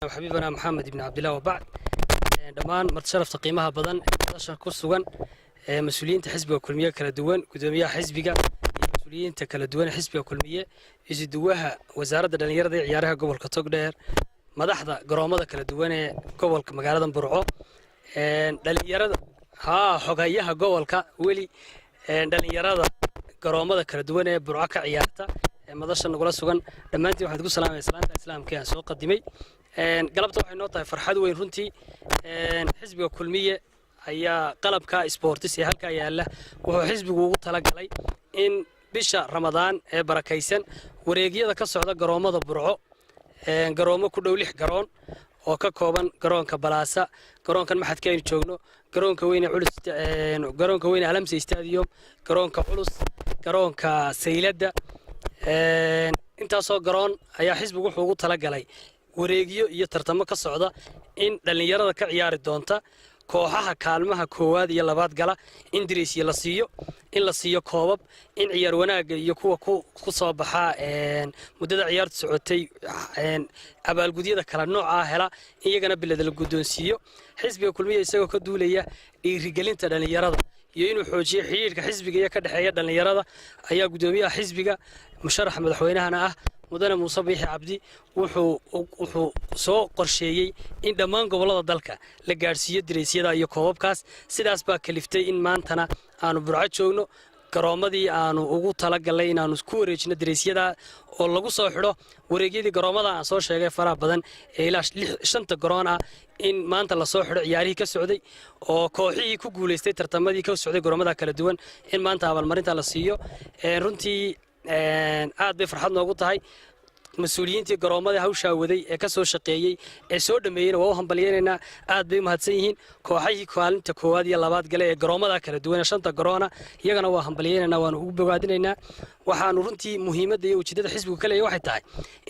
Xabiibana Maxamed Ibn Cabdillah, wabacd. Dhammaan martisharafta qiimaha badan ee madasha ku sugan, ee mas-uuliyiinta xisbiga Kulmiye kala duwan, gudoomiyaha xisbiga iyo mas-uuliyiinta kala duwan ee xisbiga Kulmiye, isuduwaha wasaaradda dhallinyarada iyo ciyaaraha gobolka Togdheer, madaxda garoomada kala duwan ee gobolka, magaalada Burco, dhalinyarada, haa, xogayaha gobolka weli, dhalinyarada garoomada kala duwan ee Burco ka ciyaarta ee madasha nagula sugan, dhammaantiin waxaan ku salaamaya salaanta Islaamka ee aan soo qadimay. Galabta waxay noo tahay farxad weyn runtii. Xisbiga Kulmiye ayaa qalabka sports ee halkaa yaalla wuxuu xisbigu ugu talagalay in bisha Ramadaan ee barakaysan wareegyada ka socda garoomada Burco, garoomo ku dhow lix garoon oo ka kooban garoonka Balaasa, garoonkan maxadka aynu joogno, garoonka weyne Culus, garoonka weyne Alamsa Stadium, garoonka Culus, garoonka Sayladda, intaasoo garoon ayaa xisbigu wuxuu ugu talagalay wareegyo iyo tartamo ka socda in dhallinyarada ka ciyaari doonta kooxaha kaalmaha koowaad iyo labaad gala in diriisyo la siiyo, in la siiyo koobab, in ciyaar wanaagga iyo kuwa ku soo baxaa muddada ciyaartu socotay abaalgudyada kala noocaa hela in iyagana bilada la guddoonsiiyo. Xisbiga Kulmiya isagoo ka duulaya dhiirigelinta dhallinyarada iyo inuu xoojiyo xidhiidhka xisbiga iyo ka dhexeeya dhallinyarada ayaa guddoomiyaha xisbiga, musharaxa madaxweynahana ah, Mudane Muuse Biixi Cabdi, wuxuu soo qorsheeyey in dhammaan gobollada dalka la gaadhsiiyo diraysyada iyo koobabkaas. Sidaas baa kaliftay in maantana aanu Burco joogno, garoomadii aanu ugu talagalnay inaanu ku wareejino diraysyada oo lagu soo xidho wareegyadii garoomada aan soo sheegay faraha badan ee ilaa shanta garoon ah, in maanta lasoo xidho ciyaarihii ka socday oo kooxihii ku guulaystay tartamadii ka socday garoomada kala duwan in maanta abaalmarinta la siiyo. Runtii aad bay farxad noogu tahay. Mas-uuliyiintii garoommada hawshaa waday ee ka soo shaqeeyey ee soo dhameeyeyna waa u hambalyaynaynaa, aad bay u mahadsan yihiin. Kooxahii kaalinta koowaad iyo labaad gale ee garoommada kala duwan ee shanta garoona iyagana waa hambalyaynaynaa, waanu ugu bogaadinaynaa. Waxaanu runtii muhiimadda iyo ujeeddada xisbigu ka leeyahy waxay tahay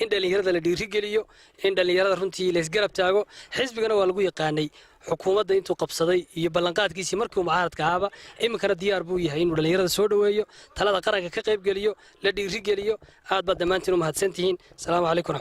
in dhallinyarada la dhiirigeliyo, in dhallinyarada runtii laysgarab taago. Xisbigana waa lagu yaqaanay xukuumadda intuu qabsaday iyo ballanqaadkiisii markii uu mucaaradka ahaaba, iminkana diyaar buu yahay inuu dhallinyarada soo dhoweeyo, talada qaranka ka qaybgeliyo, la dhiirigeliyo. Aad baad dhammaantiin u mahadsantihiin. Asalaamu calaykum.